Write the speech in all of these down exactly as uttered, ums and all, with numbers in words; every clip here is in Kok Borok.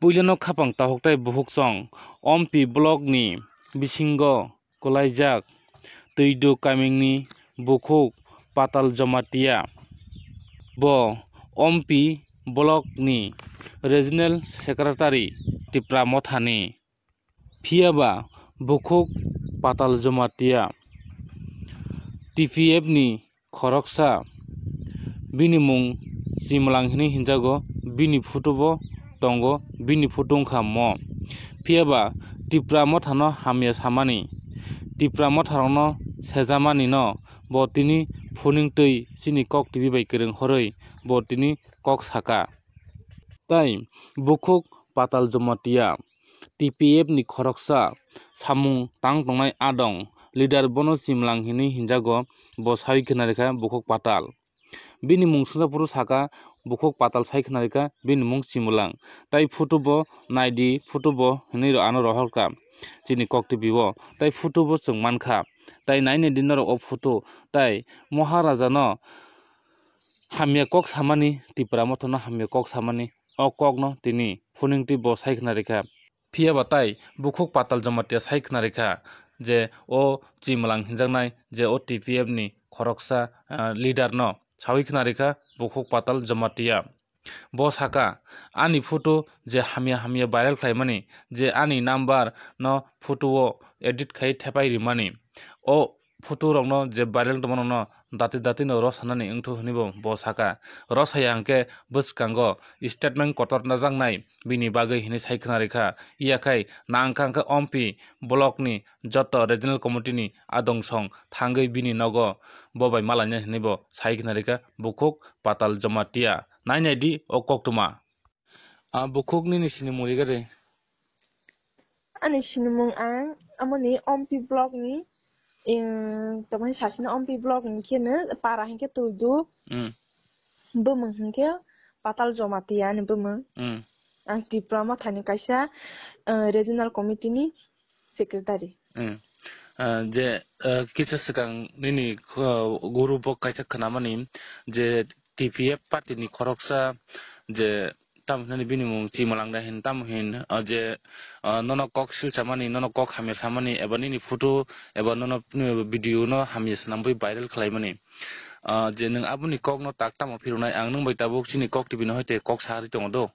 Puilano khapang tahuk tai bukhuk chong Ompi block ni bisingo kwlaijak Twidu kamingni bukhuk Patal Jamatia. Bo Ompi block ni regional secretary Tipra Mothani. Phiya ba bukhuk Patal Jamatia T P F ni khoroksa, bini mung Chimwlang hinwi hinjago, bini photo bo tongo, bini photo wngkha mo. Phiya ba Tipra Mothano hamya samani, Tipra Motharokno sejamani no bo tini phuning twi chini kok T V bai kwrwng horwi bo tini kok saka. Tai bukhuk Patal Jamatia T P F ni khoroksa samung tang tongnai adong leader bono Chimwlang hinwi hinjago, bo sawi khna rikha bukhuk Patal. Bini mung sungsa phuru saka bukhuk Patal sai khna rikha bini mung Chimwlang. Tai photo bo naidi, photo bo hinwi ano rohorkha chini kok T V o. Tai photo bo chwng mankha. Tai nainai di norok o photo, tai Maharaja no hamya kok samani, Tipra Mothano hamya kok samani, o kokno tini phuning twi bo sai khna rikha. Phiya ba tai bukhuk Patal Jamatia sai khna rikha je o Chimwlang hinjaknai je o T P F ni khoroksa, ah, leader no sawi khna rikha bukhuk Patal Jamatia. Bo saka, ani photo je hamya hamya viral khlaimani, je ani number no photo o edit khai thepai rimani, o photo rokno je viral tongma rokno dati dati no rw sanani wngthu hwnwi bo, bo saka. Rw saya hwnkhe bwskango statement kotor najaknai bini bagwi hwnwi sai khna rikha. Yakhai nangkha hwnkhe Ompi block ni joto regional committee ni adong song thangwi bini nogo bo bai malainai hwnwi bo sai khna rikha bukhuk Patal Jamatia. Nainai di o koktwma. A bukhuk nini sinimung rigari. Ani sinimung ang amoni Ompi block ni, ing, tamani sasini Ompi block ni kheno para hinkhe Twidu. Mm. Bumung hinkhe Patal Jamatia ni bumung. Mm. Ang Tipra Mothani kaisa, eh, regional committee ni secretary. Mm. Ah, je, ah, kisa swkang nini, ah, guru bo kaisa khwnamani je T P F party ni khoroksa je tamo hinani bini mung Chimwlang da hin tamo hin, ah, je, ah, nono kok sil samani, nono kok hamya samani, eba nini photo, eba nono, nini video no hamya swnambwi viral khlaimani. Ah, je nwng aboni kok no tak tamo phirwnai, ang nwng bai tabuk chini kok T V no hoite kok sari tongo do.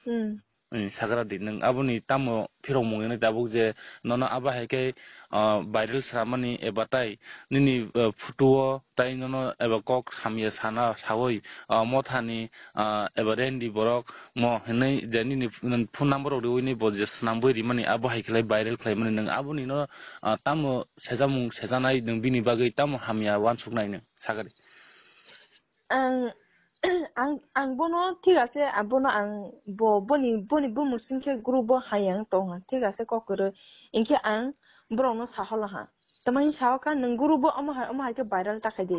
Hmm. Eh, sagra di, nwng aboni tamo phirokmung hinwi tabuk je nono abo hai khe, ah, viral swnamani eba tai nini, ah, photo o tai nono eba kok hamya sana sawi, ah, Mothani, ah, eba Rendi borok mo hinwi je nini phone number rok riwi ni bo je swnambwi rimani abo hai khlai viral khlaimani nwng aboni no, ah, tamo sejamung sejanai nwng bini bagwi tamo hamya uansuknai nwng sagari. Ang, ang, ang bono thik ase, ah, bono ang bo, boni, boni bumung sing khe group bo hai ang tong ha, thik ase kok kwrwi. Hinkhe ang borok no saholo ha. Tamani sao kha nwng group bo omo hai, omo hai khe viral ta khai di.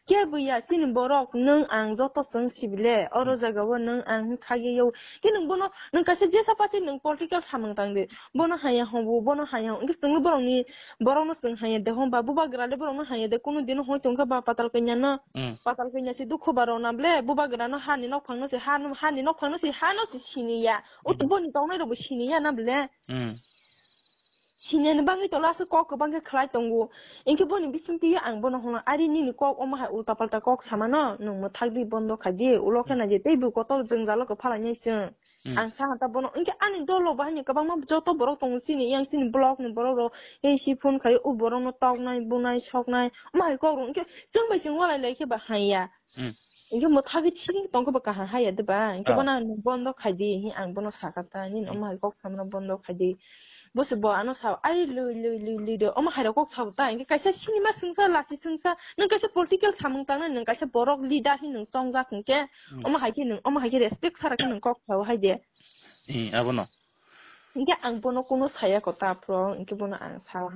Kebo ya chini borok nwng ang joto chwng sibile, oro jaga o nwng ang kha ye yo. Khe nwng bono, nwng kaisa jesa party nwng political samung tang di. Bono hai ya hobo, bono hai ya. Hinkhe chwng borok ni, borok no chwng hai ya de hom ba, bubagra le borok no hai ya de, kunu dino hoi tong kha ba patal kanya no. Mm. Patal kanya se dukhu ba rona ble, bubagra no hani nok phang no se, ha no, hani nok phang no se, ha no se sini ya. O to boni tongnai rok bo sini ya na ble. Mm. Sini ni bangwi tola se kok kwbang khe khlai tongo. Hinkhe boni bising twi ang bono hono, ari nini kok omo hai ulta palta kok sama no, nwng mwthak di bondo khai di, ulo khe na je tei bu kotor jwngjalo kwphalai nai chwng. Mm. Ang sa ta bono, hinkhe ani dolo bo haino kwbangma joto borok tongo chini, yang chini block ni borok rok, yang si phone khai, o borok no toknai, bunai, soknai, omo hai kok rok, hinkhe chwng bai chwng walai lai khe ba hai ya. Mm. Hinkhe mwthagwi chini tong khe ba kaham hai ya de ba, hinkhe Ah. Bono ang bondo khai di, hi ang bono saka ta, nini Mm. Omo hai kok samano bondo khai di. Bo se bo ano sa, ai lui, lui, lui, lui de, omo hai rok kok sa ta, hinkhe kaisa sinima swngsa, lasi swngsa, nwng kaisa political samung tangnai, nwng kaisa borok leader hi nwng chongjak hinkhe, Mm. Omo hai khe nwng, omo hai khe respect sara khe nwng kok sao hai de. Eh, abono. Hinkhe ang bono kuno saya kota phro, hinkhe bono ang sa.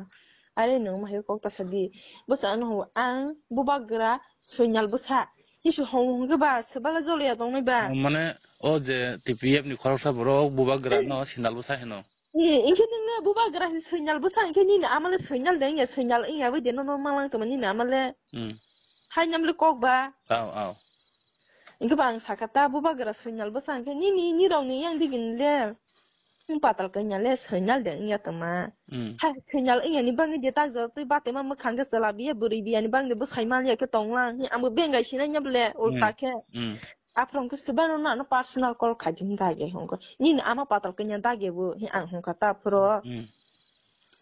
Are nwng omo hai kok ta sa di. Bwsa ano ho, ang bubagra soinal bwsa. Hisu hong hong khe ba, swbala joliya tongnai ba. Mane, o je T P F ni khoroksa borok bubagra no sindal bwsa hino. Eh, hinkhe nwng le bubagra hin soinal bwsa, hinkhe nini ama le soinal de, hinkhe soinal wngya bai de no, no malang tongma nini ama le. Hmm. Hai nam le kok ba. Au, au. Hinkhe ba ang saka ta bubagra soinal bwsa hinkhe nini, nirok ni yang digini le. Patal kanya le soinal de wngya tongma. Hmm. Hai soinal wngya ni bagwi je tak jor twi batema mwkhang khe chwla biya bwrwi biya ni bagwi bwsai man ya khe tonglang. Hi, ang bo bengai sinai nya bole ulta Hmm. khe. Hmm. Aphuru hwnkhe swbano no ano personal call khai di hwn dagi hwnkhe. Nini ama patal kanya dagi bo hi ang hwnkha ta aphuru. Hmm.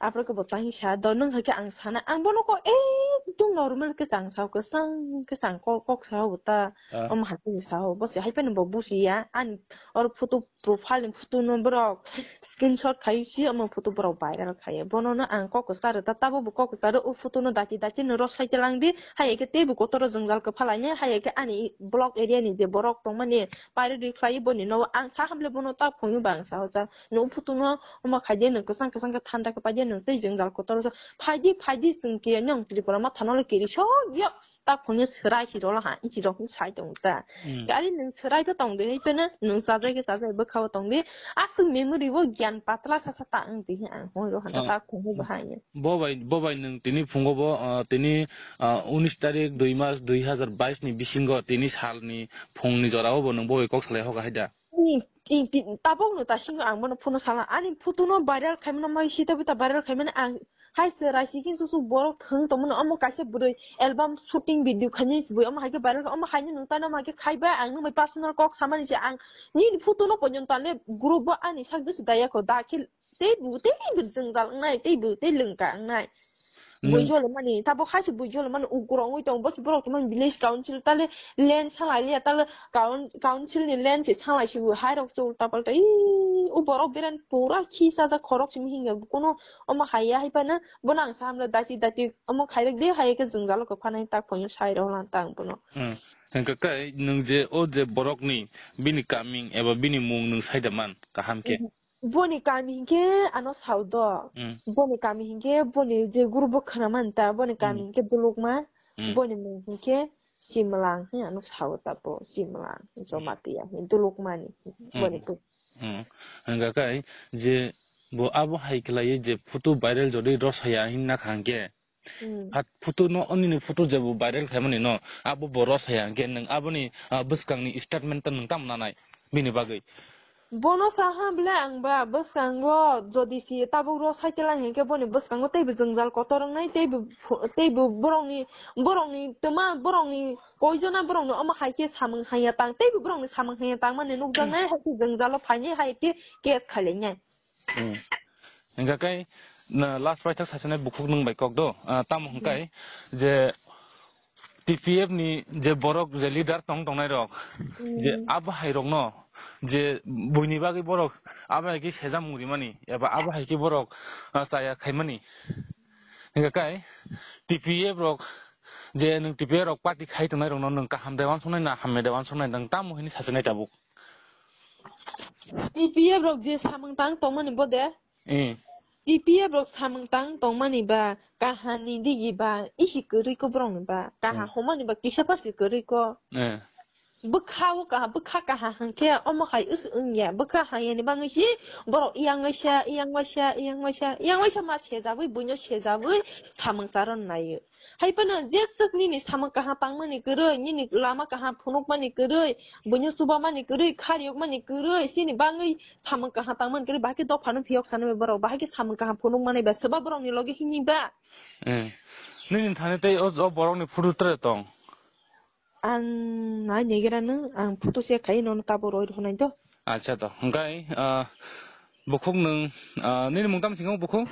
Aphuru khe bo tang sa do nwng hai khe ang sana ang bono ko ekdom normal khe sa ang sao kwchang khe sa ang kok kok sao bo ta. Ah. Omo hai khe sao bo se hai phano bo busi ya ani or photo profile ni photo no borok screenshot khai si omo photo borok viral khai bono no ang kok kwcharo ta tabo bo kok kwcharo o photo no dati dati no rw sai te lang di hai khe tei bo kotor o jwngjal kwpha lai nai hai khe ani block area ni je borok tong mani pairi rwi khlai boni no ang sa ham le bono ta phone ba ang sao cha no photo no omo khai de no kwchang kwchang khe thanda khe pai de no tei jwngjal kotor o phai di phai di chwng kiri nyong Tripura ma thano le kiri so dia. Tak phone swrai si rolo ha, ichi rok sai tong ta. Hmm. Gari nwng swrai phe tong de, hai pheno nwng chajai khe chajai bwkha o tong de. Aswk memory o gyan patla sa sa ta wng de, ang hoi ro hanta Ah. tak phone bo hai. Bo bai, bo bai nwng tini phungo bo, ah, tini, ah, unis tarik dui mas dui hazar bais ni bisingo tini sal ni phung ni jora o bo nwng bo bai kok salai hoka hai da. Ni, ti, ti, tabok no ta singo ang bono phone sala. Ani photo no viral khai mano mai si tabi ta viral khai mano ang Hai se raisi kin susuk borok thwng tongmani omo kaisa bwrwi album shooting video khainai se bui omo hai khe viral kha omo haino nwng tano omo hai khe khai bai ang nwng bai personal kok samani se ang nini photo no pojon tale group bo ani sak desi daya ko da khe tei bu tei bu jwngjal wngnai tei bu tei lwngka wngnai. Hmm. Bui jolo mani tabo hai se bui jolo mani ugrok wngwi tongo bo se borok tongmani village council tale land salai liya tale Kaun-, council ni land se salai si bo hai rok se ulta palta. Ii, o borok beran pura khisa jak khorok simi hinga kuno omo hai ya hai phano bono ang samle dati dati omo khairok de hai khe jwngjalo kwphanai tak phone sai rok lan tang bono. Hmm. Hingkha kai nwng je o je borok ni bini kaming eba bini mung nwng sai da man kaham khe. Boni kami hinkhe ano sao do. Hmm. Boni kami hinkhe boni je guru bo khna man ta boni kami Hmm. hinkhe dulukma. Hmm. Boni mung hinkhe Simlang he ano sao tapo Simlang Jomatia he dulukmani Hmm. boni tu. Hmm. Hingkha kai je bo abo hai khlai je photo viral jodi rosaya hinna khangkhe. Hmm. Hat photo no onini photo je bo viral khaimani no abo bo rosaya hingkhe nwng aboni, ah, bwskang ni statement ta nwng tam nanai bini bagwi. Bono saha bwle ang ba bwskango jodi si tabuk ro cycle lang hinkhe boni bwskango teibo jwngjal kotor wngnai teibo phu-, teibo borokni, borokni twma borokni koijona borokni omo hai khe samung haiya tang teibo borokni samung haiya tang mani nukjaknai hai khe jwngjalo phainai hai khe case khailainai. Hmm. Hingkha khe na last paithak sachinai bukhuk nwng bai kok do, ah, tamo hwnkhe je T P F ni je borok je leader tong tongnai rok, je Hmm. abo hai rok no je buini bagwi borok abo hai khe sejam murimani eba abo hai khe borok, ah, chaya khaimani. Hingkha kai T P F rok je nwng T P F rok party khai tongnai rok no nwng kaham de wansuknai na hamya de wansuknai nwng tamo hini sachinai tabuk. T P F rok je samung tang tongmani bo de? Eh. T P F rok samung tang tongmani ba kahani digi ba isi kwrwi ko borokni ba kaha Hmm. homani ba kisa pasi kwrwi ko. Eh. Bwkha o kaha, bwkha kaha hwnkhe omo hai wngya, bwkha hayani bangwi si borok yang waisa, yang waisa, yang waisa, yang waisa ma sejabwi, buino sejabwi samung charon naio. Hai phano jeswk nini samung kaham tangmani kwrwi, nini lama kaham phunukmani kwrwi, buino chubamani kwrwi, khariyokmani kwrwi, chini bangwi samung kaham tangmani kwrwi, bahai khe dophano phiyok sanai bai borok, bahai khe samung kaham phunukmani ba, swba borokni loge himni ba. Eh. Nini thani tei o, o borokni photo tere tong? Ang nai negira nw, ang photo se khai nono tabo roi rw nai do. Acha to, hwnkhe, ah, bukhuk nwng, ah, nini mung tamo singkho bukhuk?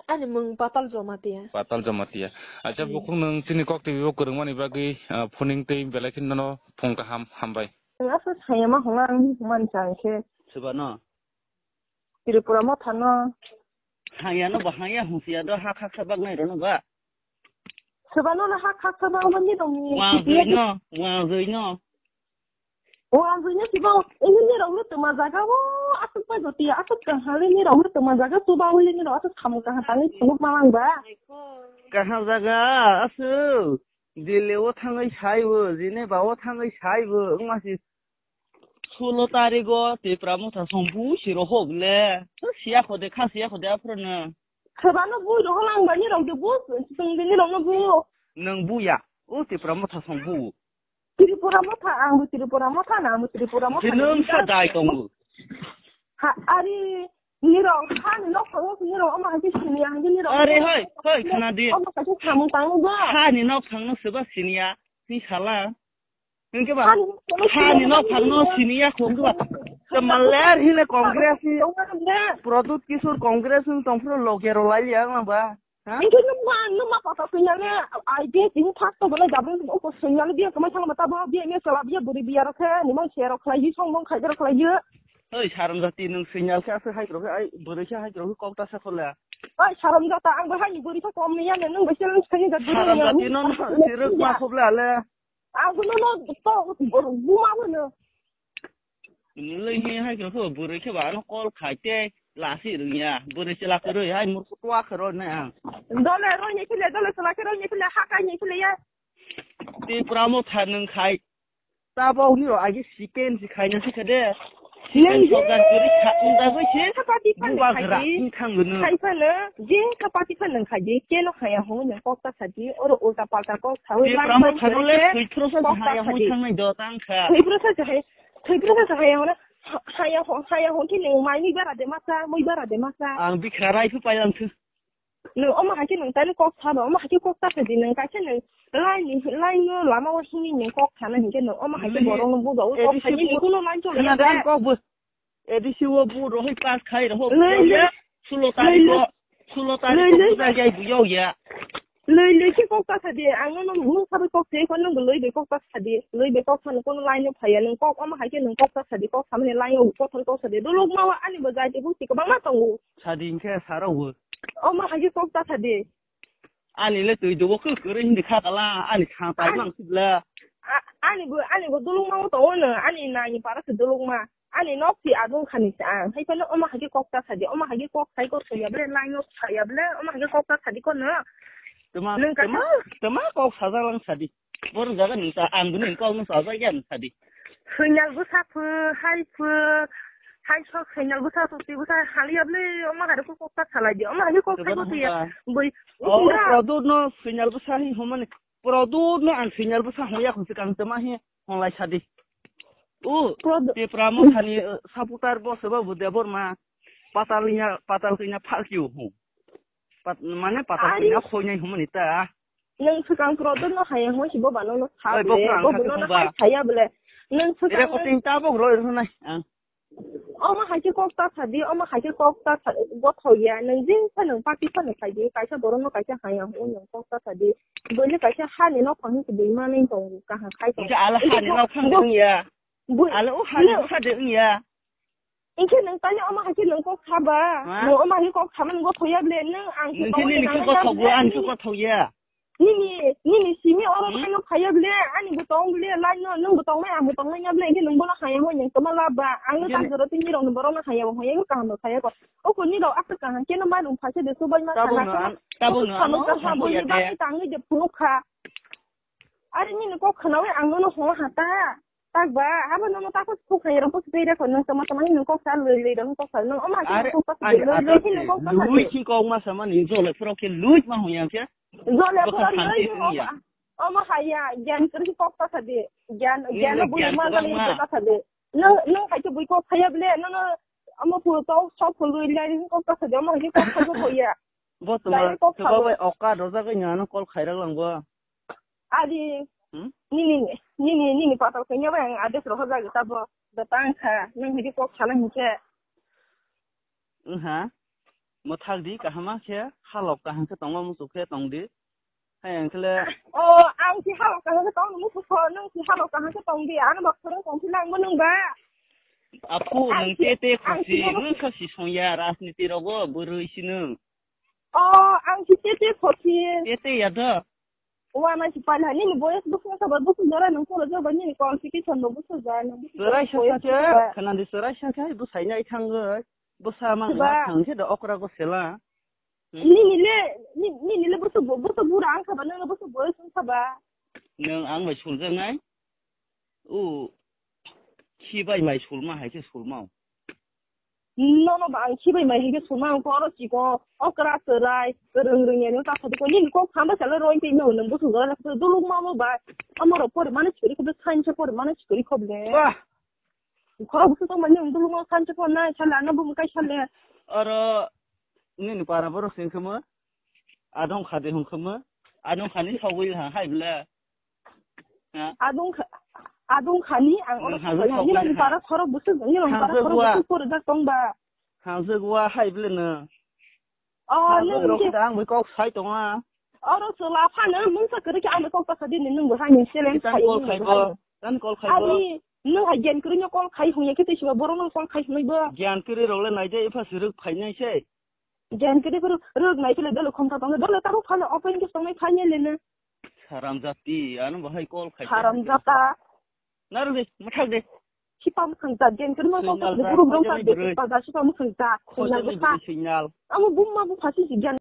Ani mung Patal Jomatia. Patal Jomatia. Acha, hmm, bukhuk nwng chini kok twi bo kwrwngmani bagwi, ah, phuning tei belai kheno nono phung kaham hambai. Nwng aswk sayama hwnna ang hwnmani chang khe. Swbano? Tripura mothano. Hangya no bo hangya hwngsiya do ha khaksa bak nai rw no ba. Swbano no ha khaksa bak mani dong ni. Wang zui no, wang zui no. Wang zui no sibo ini ni rong no tuma jaga o aswk pai do tiya aswk kang hali ni rong no tuma jaga suba hali ni rong aswk samung kaham tangwi phunuk ma lang ba. Kaham jaga aswk. Delhi o thangwi saibo, Geneva o thangwi saibo, wngma si sulo tarigo Tipra motha song bu si rohok le. Siya khode, kha siya khode aphuru no. Kheba no bui rohok lang bani rok de bu, song bini rok no bu. Nang bu ya, o Tipra motha song bu. Tripura motha, ang bu Tripura motha na, ang bu Tripura motha. Sinung sa dai kong bu. Ha, ari, nirok, ha, ni nok phang, nirok, omo hai khe siniya, hai khe nirok. Are, hoi, hoi, khna di. Omo hai khe samung tang bo. Ha, ni nok phang no seba siniya, ni sala. Hingke ba, ha, ni nok phang no siniya, khong ba. Kemaler hile Congress ni, Pradyut Kishore Congress ni tongphuru loge rwlai ya, ma ba. Ha? Hingke nung ma, nung ma kota sui nale, I B S ini first to bole jabu ko sui nale biya kamai thang mata bo biya ne sala biya buri biya rokhe, ni mang se rok khlai, song bong khai rok khlai. Oi, saram jati nung sui nal khe aswk hai rok, ai buri khe hai rok kok ta sa khole. Oi, saram jata ang bo hai ni buri khe kom ni ya ne nung bo se nung sai ga buri. Saram jati no no, siruk ma khobla le. Ang bo no no to buma bo no. Nulai ni hai khe kho bwrwi khe ba ano call khai tei lasi rwngya. Bwrwi chwla kwrwi hai murkhu tua khe rw nai ang. Dole rw ni khe le, dole chwla khe rw ni khe le, ha kai ni khe le ya. Tipra Motha nwng khai. Tabok ni ro agi siken si khai na si khe de. Siken sogan kwrwi kha unda goi se. Buba gra wng thang gwnw. Khai phano, je ka party phano khai di, keno haya ho nwng kok ta sadi, oro ulta palta kok sawi. Tipra Motha no le thwi phro sa haya ho thang nai do tang kha. Thwi phro sa hai. Thwi phro sa haya ho na. Haya ho, haya ho khe nwng mai ni bara de masa, mui bara de masa. Ang bikha rai phu pai ang thu. Nwng omo hai khe nwng tani kok sa do, omo hai khe kok ta sa di nwng kaisa nwng line ni, line no lama o simi nwng kok sa na hinkhe nwng omo hai khe borok no budo o kok sa di nwng kuno line choli na. Kok bo A D C o bu rohoi pass khai rohoi. Lei, lei. Sulo tarikh o, sulo tarikh o buja jai buyao ya. Lei, lei khe kok ta sadi, ang no, no, no sabai kok se, kon no lei bai kok ta sadi, lei bai kok sa no kono line o phaya, nwng kok omo hai khe nwng kok ta sadi, kok samani line o kok thang kok sadi, dolok ma wa ani bo jai te bu si kwbangma tongo. Sadi hinkhe sara wo. Omo hai khe kok ta sadi. Ani le twi dugo khe kwrwi hindi kha kala, ani kha tai mang sibla. A-, ani bo, ani bo dolok ma wa tongo no, ani nai ni para se dolok ma. Ani nok si adung khani sa ang. Hai phano omo hai khe kok ta sadi. Omo hai khe kok sai kok soya ble, nai nok saya ble. Omo hai khe kok ta sadi kono. Tama, nwng tama, kaka tama kok sajak lang sadi. Bor jaga nwng ta ang bini kok nwng sajak ya nwng sadi. Swinyal bwsa phu, hai phu, hai sok swinyal bwsa sok ti bwsa haliya ble. Omo hai khe kok ta salai di. Omo hai khe kok sai kok ya. Bui. Oh, Pradyut no swinyal bwsa hi homani. Pradyut no ang swinyal bwsa hon ya khon se kang tama hi. Honglai sadi. O, Tipra Mothani, eh, supporter bo se bo Debbarma. Patal nya, patal kanya phal kyu hu. Pat, mane patal kanya khoi nai humani ta. Nwng swkang Pradyut no hai hoi si bo ba no no sa. Oi, bo le, bo no no hai khaya bole. Nwng swkang. Ere ko tin ta bo ro ro nai. Omo hai khe kok ta sadi, omo hai khe kok ta sa-, gotho ya. Nwng je sa nwng party sa nwng khai di, kaisa borok no kaisa hai ya hoi nwng kok ta sadi. Bole kaisa ha ni nok phang ni bui manwi tongo, kaham khai tongo. Hwnkhe ala ha ni nok phang de wngya. Bui-, ala o ha ni nok phang de wngya. Hwnkhe nwng tani omo hai khe nwng kok saba. Ha? Nwng omo hai khe kok samani gotho ya ble, nwng ang khe nini khe gotho ya, ani khe gotho ya. Nini, nini simi oro line o phaiya ble, ani bo tong ble, line no, nwng bo tong nai, ang bo tong nai ya ble, hwnkhe nwng bono hai ya hoi nwng toma lab ba. Ang no tam jora tini rok ni borok no hai ya bo hoi ya, kaham bo khai ya ko. O kuni rok aswk kaham khe no ma rung phaisa de, subai ma sana khe. Tabuk no kaham bo ni bagwi tangwi de phunuk kha. Ari nini kok khnawi ang nono hwnga ha ta. Tak ba, abo nono tako sukha ya rok bwswk twi reko, nwng tama tama nini kok sa lwi lwi rok kok sa, nwng omo hai kok sa lwi lwi khe nwng kok sa lwi. Lwi khe kok ma sama ni jole phuro khe lwi ma hwnga khe. Jole phuro lwi khe kok. Omo hai ya, gyan kwrwi kok sa di. Gyan, gyan no bui ma jani kok sa di. Nwng, nwng hai khe bui kok sa ya ble, nono omo phuro to sok phuro lwi lai kok sa di, omo hai khe kok sa ya. Bo tuma, tuma bai oka dojagwi nano call khairak lang bo. Adi, nini, nini, nini patal kanya bai ang ades rohorjak tabo. Da tang kha, nwng hidi kok sana hinkhe. Wngha, mwthak di kahama khe, halok kaham khe tongma muchuk khe tong di. Hai ang khle. O, ang si halok kaham khe tong muchuk kho, nwng si halok kaham khe tong di, ano bak khorang tong phi nang bo nwng ba. Apu, nwng te te khosi, nwng khosi songya rajniti rogo, bwrwi si nwng. O, ang si te te khosi. Te te ya do. Wa ma si pala, nini boyes bwswk sa ba, bwswk jora nwng phoro jora nini competition bo bwswk jora nwng bwswk jora. Chwrai sa sa khe, khana di chwrai sa khe, bwsai nai thangwi, bwsa ma thang khe do okra go sela. Nini le, nini le bwswk bo, bwswk bura ang sa ba, nwng bwswk boyes wng sa ba. Nwng ang bai suljaknai. O, khibai mai sulma hai khe sulma. Nono ba ang khibai mai hai khe sulma, ang koro chiko, okra chwrai, rwng rwng ya no ta sadi ko, nini kok thamba sala roi pe no, nwng bwswk jora duluk ma mo ba, amaro pore mane chori ko, science pore mane chori ko ble. Bah! Khorok busu tong mani undulungo sanche po na sale ano bumu kai sale. Oro nini para borok sing khama. Adong khade hung khama. Adong khani sogwi ha hai bla. Ha? Adong kha-, adong khani ang oro Nang hangjo sogwi ha. Nini sogwi para ha. Khorok busu, nini para Hangjo khorok gua. Busu pore dak tong ba. Hangjo gua hai bla na. Oh, Hangjo nang rok ke- ta ang bai kok sai tonga. Oro chwla phano mungsa kwrwi khe ang kok ta sadi ni nung bo hai ni challenge Itan khai call ni khai bo. Hai. Tan call khai bo. Ani nung hai gen kwrwi no call khai hung ya khe tei siwa borok no call khai hwnwi bo. Gyan kwrwi rok le nai de epha siruk phai nai se. Gyan kwrwi kwrwi ruk nai phile dole khom ta tongo dole ta bo phano open ke tongnai phai ne le ne. Saram jati ano bahai call khai. Saram jata. Naru de, mathak de. Sipa mwkhang jat, jen kwrwi ma Signal kok jat, group rong kok jat, jani bwrwi. Sipa jat, sipa mwkhang jat. Kok jani bwrwi signal. Amo bumma bu phasi si jan